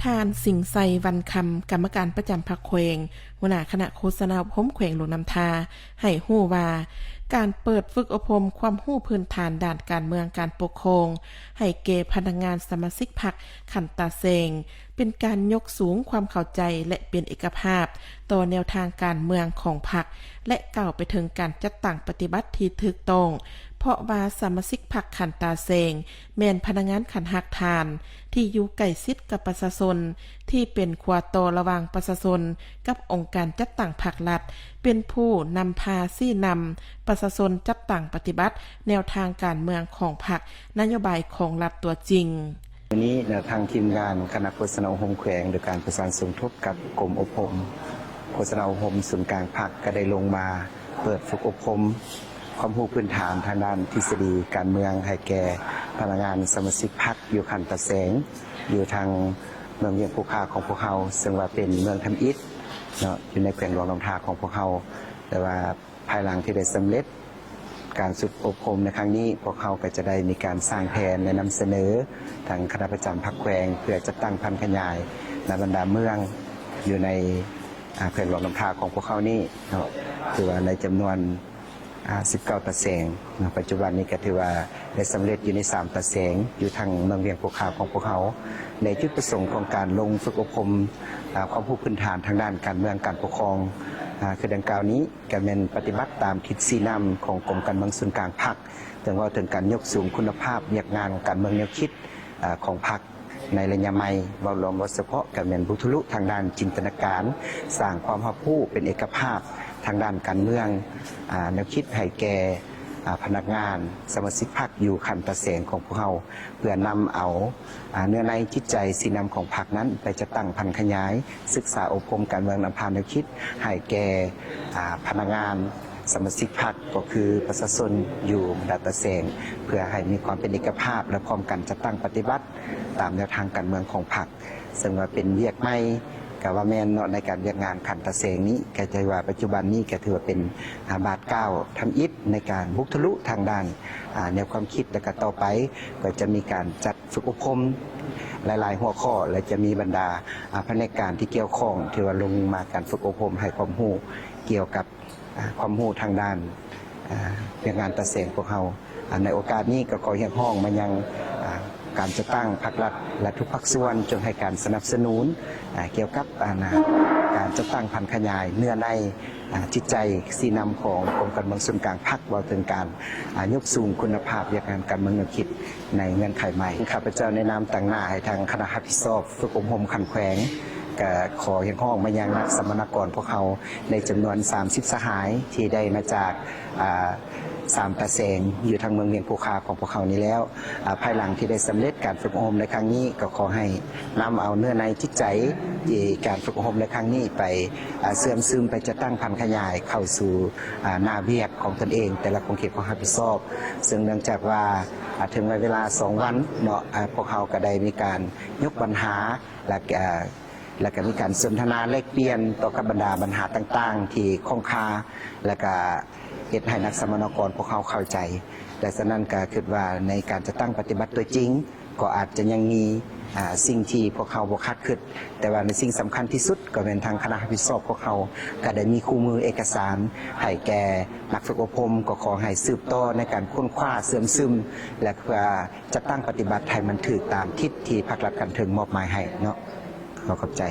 ທ່ານ ສິງໄຊ ວັນຄຳ ກຳມະການປະຈຳພັກແຂວງ, ຫົວໜ້າຄະນະໂຄສະນາອົບຮົມແຂວງຫຼວງນ້ຳທາ ໃຫ້ຮູ້ວ່າ ການເປີດຝຶກອົບຮົມຄວາມຮູ້ພື້ນຖານດ້ານການເມືອງການປົກຄອງ ໃຫ້ແກ່ພະນັກງານສະມາຊິກພັກຂັ້ນຕາແສງ ເປັນການຍົກສູງຄວາມເຂົ້າໃຈ ແລະ ເປັນເອກະພາບຕໍ່ແນວທາງການເມືອງຂອງພັກ ແລະ ກ່າວໄປເຖິງການຈັດຕັ້ງປະຕິບັດທີ່ຖືກຕ້ອງ, ເພາະວ່າສະມາຊິກພັກຂັ້ນຕາແສງ ແມ່ນພະນັກງານຂັ້ນຮາກຖານ ທີ່ຢູ່ໃກ້ຊິດກັບປະຊາຊົນ, ທີ່ເປັນຂົວຕໍ່ລະຫວ່າງປະຊາຊົນກັບອົງການຈັດຕັ້ງພັກລັດ, ເປັນຜູ້ນຳພາຊີ້ນຳປະຊາຊົນຈັດຕັ້ງປະຕິບັດແນວທາງການເມືອງຂອງພັກ, ນະໂຍບາຍຂອງລັດຕົວຈິງ. ວັນນີ້ນະ ທາງທີມງານຄະນະໂຄສະນາອົບຮົມແຂວງ ໂດຍການປະສານສົມທົບກັບກົມອົບຮົມໂຄສະນາອົບຮົມສູນກາງພັກ ກໍໄດ້ລົງມາ ເປີດຝຶກອົບຮົມຄວາມຮູ້ພື້ນຖານທາງດ້ານທິດສະດີການເມືອງ ໃຫ້ແກ່ພະນັກງານສະມາຊິກພັກຢູ່ຂັ້ນຕາແສງ ຢູ່ທາງເມືອງວຽງພູຄາຂອງພວກເຮົາ, ເຊິ່ງວ່າເປັນເມືອງທຳອິດເນາະ ຢູ່ໃນແຂວງຫຼວງນ້ຳທາຂອງພວກເຮົາ. ແຕ່ວ່າພາຍຫຼັງທີ່ໄດ້ສຳເລັດການຝຶກອົບຮົມໃນຄັ້ງນີ້, ພວກເຮົາກໍຈະໄດ້ມີການສ້າງແຜນ ແລະ ນຳສະເໜີທາງຄະນະປະຈຳພັກແຂວງ ເພື່ອຈັດຕັ້ງຜັນຂະຫຍາຍໃນບັນດາເມືອງຢູ່ໃນ ອາ ແຂວງຫຼວງນ້ຳທາຂອງພວກເຮົານີ້ເນາະ ຖືວ່າໃນຈຳນວນ ອາ ສິບເກົ້າຕາແສງເນາະ. ປັດຈຸບັນນີ້ກໍຖືວ່າໄດ້ສຳເລັດຢູ່ໃນສາມຕາແສງ ຢູ່ທາງເມືອງວຽງພູຄາຂອງພວກເຮົາ. ໃນຈຸດປະສົງຂອງການລົງຝຶກອົບຮົມ ອາ ຄວາມຮູ້ພື້ນຖານທາງດ້ານການເມືອງການປົກຄອງ ອາ ຄືດັ່ງກ່າວນີ້ ກໍແມ່ນປະຕິບັດຕາມທິດຊີ້ນຳຂອງກົມການເມືອງສູນກາງພັກ ເຖິງເວົ້າເຖິງການຍົກສູງຄຸນນະພາບວຽກງານການເມືອງແນວຄິດ ອາ ຂອງພັກ ໃນໄລຍະໃໝ່. ເວົ້າລວມ ເວົ້າສະເພາະກໍແມ່ນບຸກທະລຸທາງດ້ານຈິນຕະນາການ, ສ້າງຄວາມຮັບຮູ້ເປັນເອກະພາບທາງດ້ານການເມືອງ, ອາ ແນວຄິດໃຫ້ແກ່ ອາ ພະນັກງານສະມາຊິກພັກຢູ່ຂັ້ນຕາແສງຂອງພວກເຮົາ ເພື່ອນຳເອົາ ອາ ເນື້ອໃນຈິດໃຈຊີ້ນຳຂອງພັກນັ້ນ ໄປຈັດຕັ້ງຜັນຂະຫຍາຍ ສຶກສາອົບຮົມການເມືອງນຳພາແນວຄິດໃຫ້ແກ່ ອາ ພະນັກງານສະມາຊິກພັກ ກໍຄືປະຊາຊົນຢູ່ບັນດາຕາແສງ ເພື່ອໃຫ້ມີຄວາມເປັນເອກະພາບ ແລະ ພ້ອມກັນຈັດຕັ້ງປະຕິບັດ ຕາມແນວທາງການເມືອງຂອງພັກ ເຊິ່ງວ່າເປັນວຽກໃໝ່ ກະວ່າແມ່ນເນາະ ໃນການວຽກງານຂັ້ນຕາແສງນີ້ ກະຖືວ່າປັດຈຸບັນນີ້ກະຖືວ່າເປັນ ອາ ບາດກ້າວທຳອິດໃນການບຸກທະລຸທາງດ້ານ ອາ ແນວຄວາມຄິດ ແລະ ກະຕໍ່ໄປກໍຈະມີການຈັດຝຶກອົບຮົມຫຼາຍໆຫົວຂໍ້ ແລະ ຈະມີບັນດາ ອາ ພະແນກການທີ່ກ່ຽວຂ້ອງ ທີ່ວ່າລົງມາການຝຶກອົບຮົມໃຫ້ຄວາມຮູ້ກ່ຽວກັບ ອາ ຄວາມຮູ້ທາງດ້ານ ອາ ວຽກງານຕາແສງພວກເຮົາ. ອາ ໃນໂອກາດນີ້ກໍຂໍຮຽກຮ້ອງມາຍັງ ອາ ການຈັດຕັ້ງພັກລັດ ແລະ ທຸກພາກສ່ວນ ຈົ່ງໃຫ້ການສະໜັບສະໜູນ ອາ ກ່ຽວກັບ ອາ ນາ ການຈັດຕັ້ງຜັນຂະຫຍາຍເນື້ອໃນ ອາ ຈິດໃຈຊີ້ນຳຂອງກົມການເມືອງສູນກາງພັກ ເວົ້າເຖິງການ ອາ ຍົກສູງຄຸນນະພາບວຽກງານການເມືອງແນວຄິດໃນເງື່ອນໄຂໃໝ່. ຂ້າພະເຈົ້າໃນນາມຕາງໜ້າໃຫ້ທາງຄະນະຮັບຜິດຊອບຝຶກອົບຮົມຂັ້ນແຂວງ ກໍຂໍຮຽກຮ້ອງມາຍັງນັກສຳມະນາກອນພວກເຮົາ ໃນຈຳນວນສາມສິບສະຫາຍ ທີ່ໄດ້ມາຈາກ ອາ ສາມຕາແສງ ຢູ່ທາງເມືອງວຽງພູຄາຂອງພວກເຮົານີ້ແລ້ວ, ອາ ພາຍຫຼັງທີ່ໄດ້ສຳເລັດການຝຶກອົບຮົມໃນຄັ້ງນີ້ ກໍຂໍໃຫ້ນຳເອົາເນື້ອໃນຈິດໃຈ ທີ່ການຝຶກອົບຮົມໃນຄັ້ງນີ້ໄປ ອາ ເຊື່ອມຊຶມ ໄປຈັດຕັ້ງຜັນຂະຫຍາຍເຂົ້າສູ່ ອາ ໜ້າວຽກຂອງຕົນເອງ ແຕ່ລະຂົງເຂດຄວາມຮັບຜິດຊອບ. ເຊິ່ງເນື່ອງຈາກວ່າ ອາ ເຖິງເວລາສອງວັນເນາະ ອາ ພວກເຮົາກໍໄດ້ມີການຍົກບັນຫາ ແລະ ອາ ແລະກະມີການສົນທະນາແລກປ່ຽນຕໍ່ກັບບັນດາບັນຫາຕ່າງໆທີ່ຄ້ອງຄາ ແລະກະເຮັດໃຫ້ນັກສຳມະນາກອນພວກເຮົາເຂົ້າໃຈ. ແລະສະນັ້ນກະຄິດວ່າໃນການຈັດຕັ້ງປະຕິບັດຕົວຈິງ ກໍອາດຈະຍັງມີ ອາ ສິ່ງທີ່ພວກເຮົາບໍ່ຄາດຄິດ, ແຕ່ວ່າໃນສິ່ງສຳຄັນທີ່ສຸດກໍແມ່ນທາງຄະນະຮັບຜິດຊອບພວກເຮົາກະໄດ້ມີຄູ່ມືເອກະສານໃຫ້ແກ່ນັກຝຶກອົບຮົມ, ກໍຂໍໃຫ້ສືບຕໍ່ໃນການຄົ້ນຄວ້າເຊື່ອມຊຶມ ແລະເພື່ອ ຈັດຕັ້ງປະຕິບັດໃຫ້ມັນຖືກຕາມທິດທີ່ພັກລັດຂັ້ນເທິງມອບໝາຍໃຫ້ເນາະ. ຂໍຂອບໃຈ.